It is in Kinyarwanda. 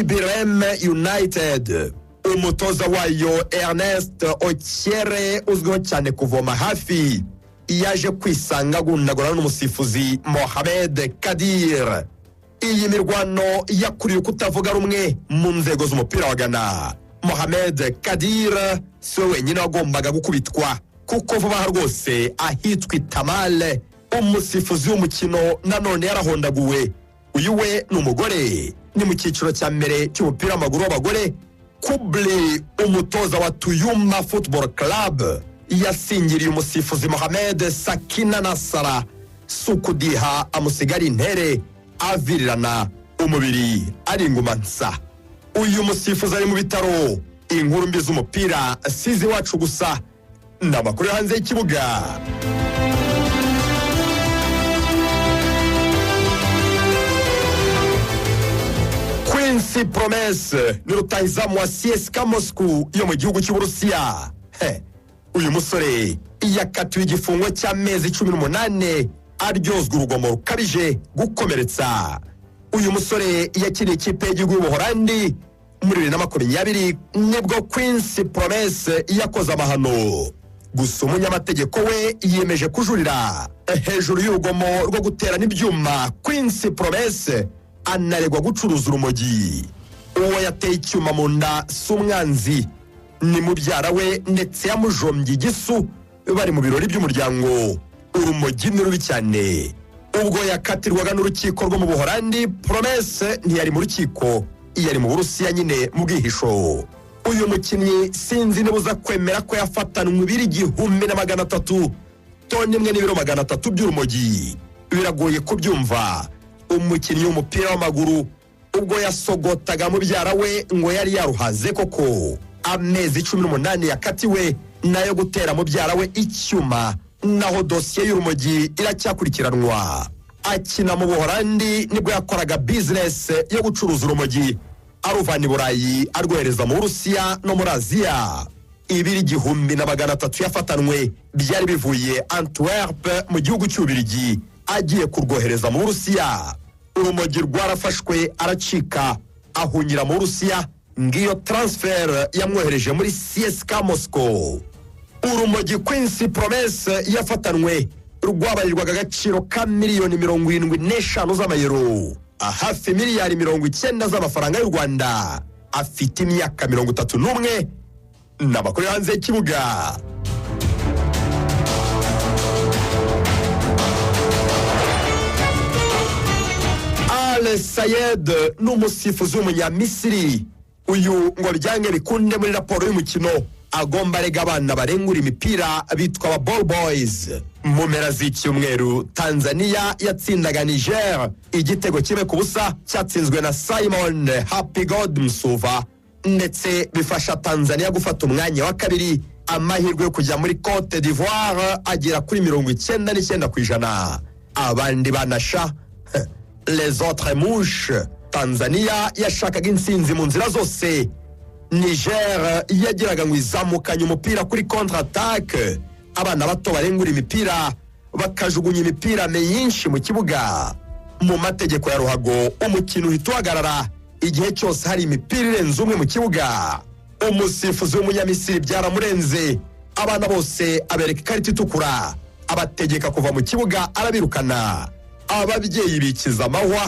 Birem United. Umutoza wayo Ernest Okyere, uzwiho cyane kuvoma hafi, yaje kwisanga agundagurana n'umusifuzi Mohamed Kadir. Iyi mirwano yakuriye kutavuga rumwe mu nzego z'umupira wa Ghana. Mohamed Kadir si we wenyine wagombaga gukubitwa, kuko vuba aha rwose ahitwa Itamale umusifuzi w'umukino nanone yarahondaguwe. Uyu we ni umugore, ni mu cyiciro cya mbere cy'umupira w'amaguru w'abagore. Kubli, umutoza wa Tuyuma Football Club, yasingiriye umusifuzi Mohamed Sakina Nasara Sukudiha, amusigara intere avirirana umubiri ari inguma nsa. Uyu musifuzi ari mu bitaro. Inkuru mbi z'umupira sizi iwacu gusa, ni amakuru yo hanze y'ikibuga. Quincy Promesse ni rutahizamu wa CSKA Moscow yo mu gihugu cy'Uburusiya. He, uyu musore yakatiwe igifungo cy'amezi 18 aryozwa urugomo rukabije gukomeretsa. Uyu musore yakiniye ikipe y'igihugu y'Ubuholandi muri 2020, nibwo Quincy Promesse yakoze amahano. Gusa umunyamategeko we yiyemeje kujurira hejuru y'urugomo rwo guterana ibyuma. Quincy Promesse anaregwa gucuruza urumogi. Uwo yateye icyuma mu nda si umwanzi, ni mubyara we, ndetse yamujombye igisu bari mu birori by'umuryango. Urumogi ni rubi cyane. Ubwo yakatirwaga n'urukiko rwo mu Buholandi, Promesse ntiyari mu rukiko, yari mu Burusiya nyine mu bwihisho. Uyu mukinnyi sinzi niba uza kwemera ko yafatanwe ibiro 1300, toni imwe n'ibiro 300 by'urumogi. Biragoye kubyumva. Umukinnyi w'umupira w'amaguru ubwo yasogotaga mubyara we ngo yari yaruhaze koko. Amezi 18 yakatiwe nayo gutera mubyara we icyuma, naho dosiye y'urumogi iracyakurikiranwa. Akina mu Buholandi nibwo yakoraga bizinesi yo gucuruza urumogi, aruvana i Burayi arwohereza mu Burusiya no muri Aziya. Ibiri 1300 yafatanwe byari bivuye Antwerp mu gihugu cy'Ububirigi, agiye kurwohereza mu Burusiya. Urumogi rwarafashwe, aracika, ahungira mu Burusiya. Ngiyo transfer yamwohereje muri CSKA Moscow. Urumogi Quincy Promesse yafatanwe rwabarirwaga agaciro ka miliyoni 75 z'amayero, hafi miliyari 90 z'amafaranga y'u Rwanda. Afite imyaka 31. Ni amakuru yo hanze y'ikibuga. Al Sayed ni umusifuzi w'umunyamisiri. Uyu ngo byange bikunde muri raporo y'umukino agomba arega abana barengura imipira bitwa aba ball boys. Mu mpera z'icyumweru Tanzania yatsindaga Niger igitego 1-0 cyatsinzwe na Simon Happy God Msuva, ndetse bifasha Tanzania gufata umwanya wa kabiri. Amahirwe yo kujya muri Cote d'Ivoire agera kuri 99%. Abandi banasha les autres mouches. Tanzania yashakaga intsinzi mu nzira zose. Niger yagiraga ngo izamukanye umupira kuri contre attaque, abana bato barengura imipira bakajugunya imipira myinshi mu kibuga. Mu mategeko ya ruhago umukino uhita uhagarara igihe cyose hari imipira irenze umwe mu kibuga. Umusifuzi w'umunyamisiri byaramurenze, abana bose abereka ikarita itukura, abategeka kuva mu kibuga, arabirukana. Ababyeyi bikiza amahwa.